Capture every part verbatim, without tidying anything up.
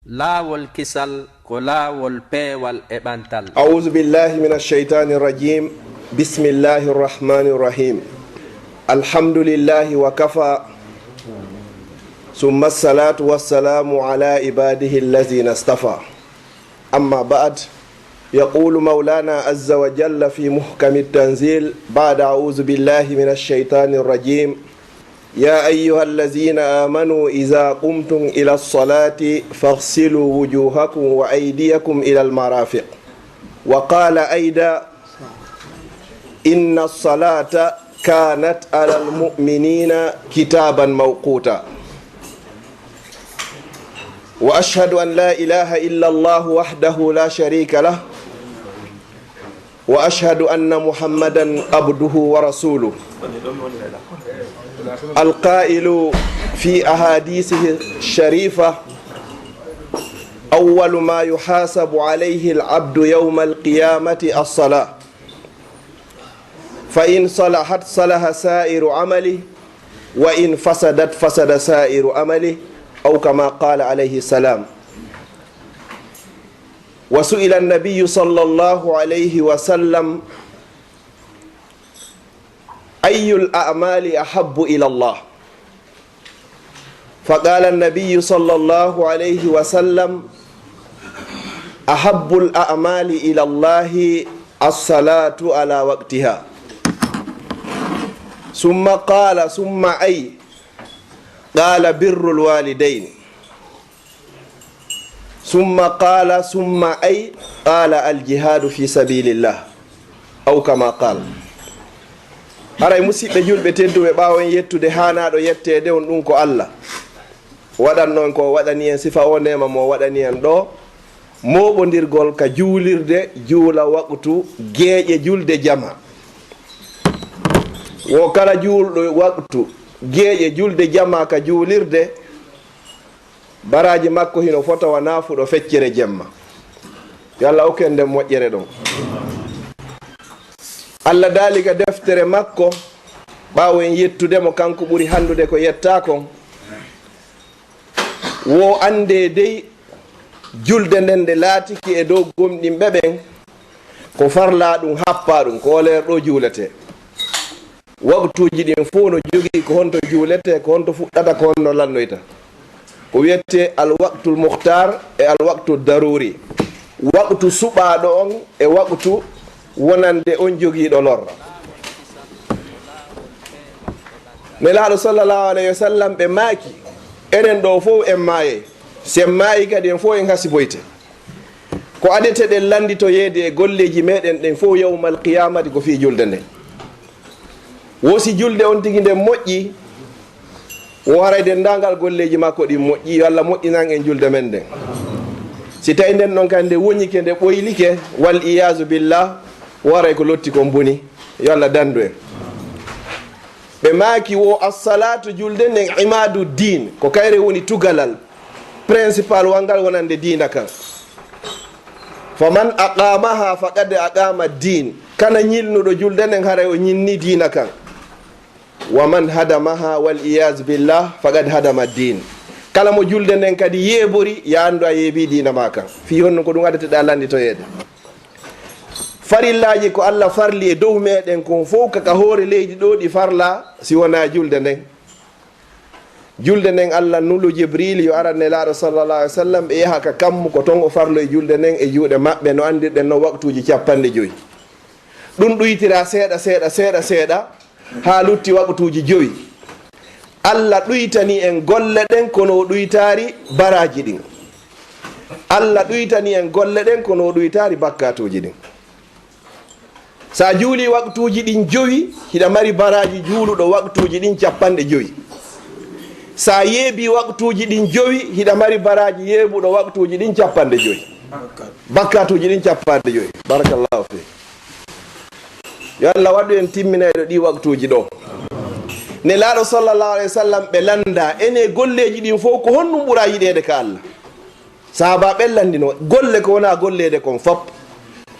Laawol kisal ko laawol peewal e ɓantal. أعوذ بالله من الشيطان الرجيم. بسم الله الرحمن الرحيم. الحمد لله وكفى. ثم الصلاة والسلام على عباده الذين اصطفى. أما بعد، يقول مولانا عز وجل في محكم التنزيل بعد أعوذ بالله من الشيطان الرجيم: يا أيها الذين آمنوا إذا قمتم إلى الصلاة فاغسلوا وجوهكم وأيديكم إلى المرافق. وقال أيضا: إن الصلاة كانت على المؤمنين كتابا موقوتا. وأشهد أن لا إله إلا الله وحده لا شريك له، وأشهد أن محمدا عبده ورسوله، القائل في أحاديثه الشريفة: أول ما يحاسب عليه العبد يوم القيامة الصلاة، فإن صلحت صلح سائر عمله، وإن فسدت فسد سائر عمله، أو كما قال عليه السلام. وسئل النبي صلى الله عليه وسلم: أي الأعمال أحب إلى الله؟ فقال النبي صلى الله عليه وسلم: أحب الأعمال إلى الله الصلاة على وقتها. ثم قال: ثم أي؟ قال: بر الوالدين. ثم قال: ثم أي؟ قال: الجهاد في سبيل الله، أو كما قال. Haray, musiɓɓe julɓe tedduɓe, ɓaawo en yettude haanaaɗo yetteede on, ɗum ko Allah waɗanno en ko, waɗani en sifa o neema mo waɗani en ɗo, mooɓondirgol ka juulirde, juula waqtu geeƴe julde jama. Wo kala juulɗo waqtu geeƴe julde jama ka juulirde, baraaji makko hino fota wa naafuɗo feccere jemma. Yo Allah okku en nden moƴƴere ɗon. Allah daali ka deftere makko, ɓaawo en yettude mo, kanko ɓuri hanndude ko yettaa kon, wo anndee dey, julde nden nde laatiki e dow gomɗinɓe ɓen, ko farlaa ɗum, happaa ɗum, ko o leer ɗo juuletee. Waqtuuji ɗin fow no jogii ko honto juuletee, ko honto fuɗɗata, ko honno lannoyta. Ko wiyetee al waqtul mukhtar e al waqtu daruri. Waqtu suɓaaɗo on e waqtu wonande on jogiiɗo lorra. Nelaaɗo sallallahu alayhi wa sallam, ɓe maaki, enen ɗo fow en maayay. Si en maayi kadi, en fow en hasiboyte. Ko adeteɗen lannditoyeede e golleeji meɗen ɗen fow yawmal qiyaamati ko fii julde nden. Wo si julde on tigi nden moƴƴi, wo haray denndaangal golleeji makko ɗin moƴƴi, yo Allah moƴƴinan en julde men nden. Si tawi nden ɗon kadi nde woñike, nde ɓoylike, wal iyaazu billah, wo haray ko lotti kon boni, yo Allah danndu en. Ɓe maaki wo: Assalaatu, julde nden, imaadu diin, ko kayre woni tugalal principal wal ngal wonande diina kan. Faman aqamaha faqad aqama diin. Kala ñilnuɗo julde nden, haray o ñinni diina kan. Wa man hadamaha, wal iyaazu billah, faqad hadama diin. Kala mo julde nden kadi yeebori, ya anndu a yeebi diina ma kan. Fii honno? Ko ɗum adeteɗaa lannditoyeede. Farillaaji ko Allah farli e dow meɗen kon fow, ka, ka hoore leydi ɗo ɗi farlaa, si wonaa julde nden. Julde nden, Allah nulu Jibriil yo aran Nelaaɗo sallallahu alaihi wasallam, ɓe yaha ka kammu, ko ton o farloyi julde nden e juuɗe maɓɓe, no anndirɗen non, waqtuuji cappanɗe jowi. Ɗum ɗuytira seeɗa, seeɗa, seeɗa, seeɗa, haa lutti waqtuuji jowi. Allah ɗuytani en golle ɗen, kono o ɗuytaari baraaji ɗin. Allah ɗuytani en golle ɗen, kono o ɗuytaari bakkaatuuji ɗin. Sa juuli waqtuuji ɗin jowi, hiɗa mari baraaji juuluɗo waqtuuji ɗin cappanɗe jowi. Sa yeebi waqtuuji ɗin jowi, hiɗa mari baraaji yeebuɗo waqtuuji ɗin cappanɗe jowi. Bakkaatuuji ɗin cappanɗe jowi. Barakallahu fi. Yo Allah waɗu en timminayɗo ɗi waqtuuji ɗo. Nelaaɗo sallallahu alaihi wasallam ɓe lannda, ene golleeji ɗin fow, ko honɗum ɓura yiɗeede ka Allah? Sahaaba ɓen lanndino, golle ko wona golleede kon fop,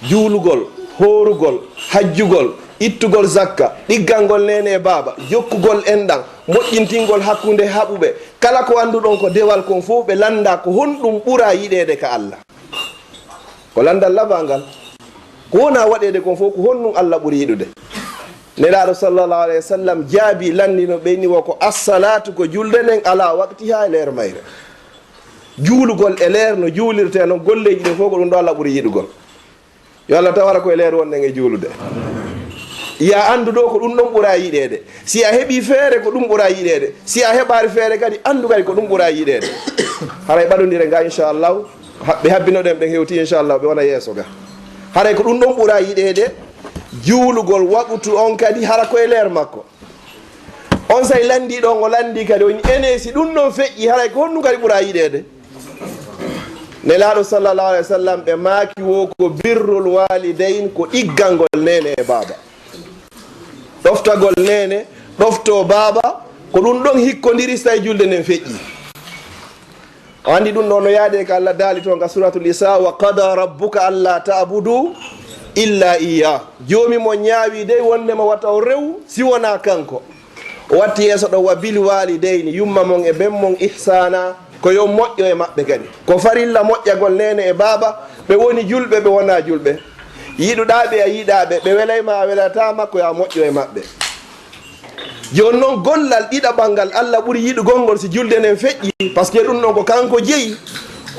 juulugol, hoorugol, hajjugol, ittugol zakka, ɗiggangol neene e baaba, jokkugol enɗan, moƴƴintingol hakkunde haɓuɓe. Kala ko annduɗon ko dewal kon fof, ɓe lannda ko honɗum ɓura yiɗeede ka Allah. Ko lanndal labangal. Ko wona waɗeede kon fof, ko honɗum Allah ɓuri yiɗude. Nelaaɗo sallallahu alayhi wa sallam jaabi lanndino ɓe ni wo ko: "Assalaatu ko julde nden ala waqtiha e leer mayre." Juulugol e leer no juulirte non, golleeji ɗin fof ko ɗum ɗo Allah ɓuri yiɗugol. Yo Allah tawara ko e leer wonɗen e juulude. Ya anndu ɗo ko ɗum ɗon ɓura yiɗeede. Si a heɓi feere ko ɗum ɓura yiɗeede. Si a heɓaari feere kadi, anndu kadi ko ɗum ɓura yiɗeede. Haray ɓadondire nga, inchallahu, ha-, ɓe habbinoɗen ɓen hewti, inchallahu, ɓe wona yeeso ga. Haray ko ɗum ɗon ɓura yiɗeede, juulugol waɓutu on kadi hara ko e leer makko. On say lanndiiɗo on o lanndii kadi, o wi'i, "Ene, si ɗum ɗon feƴƴi, haray ko honɗum kadi ɓura yiɗeede?" Nelaaɗo sallallahu alayhi wa sallam ɓe maaki wo ko birrul walidayn, ko ɗiggangol neene e baaba. Ɗoftagol neene, ɗoftoo baaba, ko ɗum ɗon hikkondiri so tawi julde nden feƴƴi. O anndi ɗum ɗo no yaade ka Allah daali toon ka Suratul Isra, "Wa qada rabbuka alla ta'budu illa iyyah." Joomi mon ñaawi dey wonde mo wata o rew si wonaa kanko. O watti yeeso ɗo, "Wa bil walidayni", yumma mon e ben mon, "ihsana", ko yo moƴƴo e maɓɓe kadi. Ko farilla moƴƴagol neene e baaba, ɓe woni julɓe, ɓe wonaa julɓe. Yiɗuɗaa ɓe, a yiɗaa ɓe, ɓe welay ma, a welataa ma, ko yo a moƴƴo e maɓɓe. Jooni noon, gollal ɗiɗaɓal ngal Allah ɓuri yiɗugol ngol si julde nden feƴƴi, parce que ɗum ɗon ko kanko jeyi,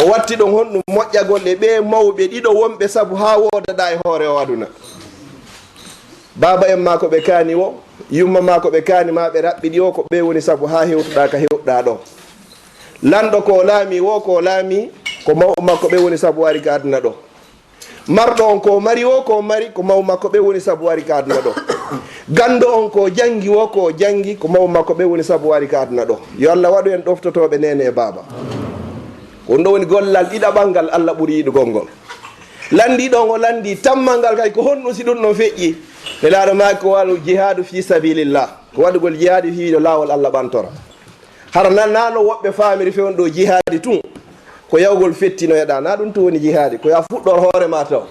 o watti ɗon honɗum moƴƴagol e ɓee mawɓe ɗiɗo wonɓe sabu haa woodaɗaa e hoore o aduna. Baaba en maa ko ɓe kaani wo, yumma maa ko ɓe kaani maa ɓe raɓɓiɗi o, ko ɓe woni sabu haa hewtuɗaa ka hewtuɗaa ɗo. Lanɗo ko laami wo, ko laami, ko mawɓe makko ɓe woni sabu ari ka aduna ɗo. Marɗo on ko mari wo, ko mari, ko maw makko ɓe woni sabu ari ka aduna ɗo. Ganndo on ko janngi wo, ko janngi, ko maw makko ɓe woni sabu ari ka aduna ɗo. Yo Allah waɗu en ɗoftotooɓe neene e baaba. Ko ɗum ɗo woni gollal ɗiɗaɓal ngal Allah ɓuri yiɗugol ngol. Lanndii ɗon o lanndii tammal ngal kay, ko honɗum si ɗum ɗon feƴƴi? Nelaaɗo maaki ko wal jihaadu fi sabilillah, ko waɗugol jihaadi fii ɗo laawol Allah ɓantora. Hara nan-, nano woɓɓe faamiri fewndo ɗo jihaadi tun, ko yawgol fettinoyeɗaa. Na ɗum tun woni jihaadi, ko ya fuɗɗor hoore ma taw.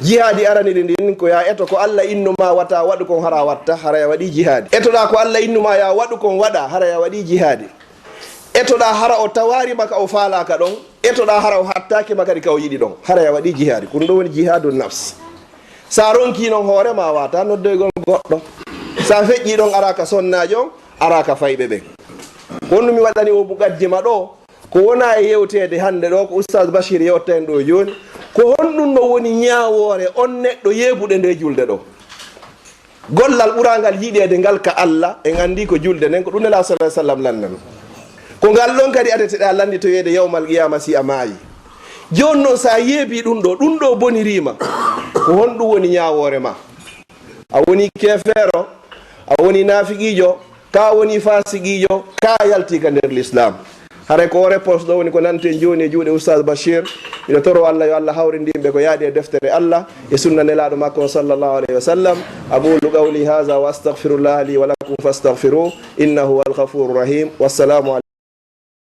Jihaadi araniri ndin, ko ya eto ko Allah innu ma wata waɗu kon hara watta, hara ya waɗi jihaadi. Etoɗaa ko Allah innu ma ya waɗu kon waɗa, hara ya waɗi jihaadi. Etoɗaa hara o tawaari ma ka o faalaaka ɗon, etoɗaa hara o hattaaki ma kadi ka o yiɗi ɗon, hara ya waɗi jihaadi. Ko ɗum ɗo woni jihaadu nafs. Sa ronki non hoore ma, wata noddoygol goɗɗo. Sa feƴƴi ɗon, ara ka sonnaajo on, ara ka fayɓe ɓen. Ko honɗum mi waɗani o muqaddima ɗo, ko wona e yewteede hannde ɗo, ko Oustaz Bachir yewta en ɗo jooni, ko honɗum no woni ñaawoore on neɗɗo yeebuɗe nde julde ɗo? Gollal ɓurangal yiɗeede ngal ka Allah, en anndi ko julde nden, ko ɗum Nelaaɗo sallallahu alaihi wasallam lannano. Ko ngal ɗon kadi adeteɗaa lannditoyeede yawmal qiyaama si a maayi. Jooni noon, so a yeebii ɗum ɗo, ɗum ɗo boniriima. Ko honɗum woni ñaawoore ma? A woni keefeero, a woni naafiqiijo, ka woni faasiqiijo, ka yaltii ka nder Lislaam. Haray ko o réponse ɗo woni ko nanten jooni e juuɗe Oustaz Bachir. Miɗo toro Allah yo Allah hawrindin ɓe ko yaaɗi e deftere Allah e sunna Nelaaɗo makko on sallallahu alayhi wa sallam. أقول قولي هذا وأستغفر الله لي ولكم فاستغفروه إنه هو الغفور الرحيم. والسلام عليكم.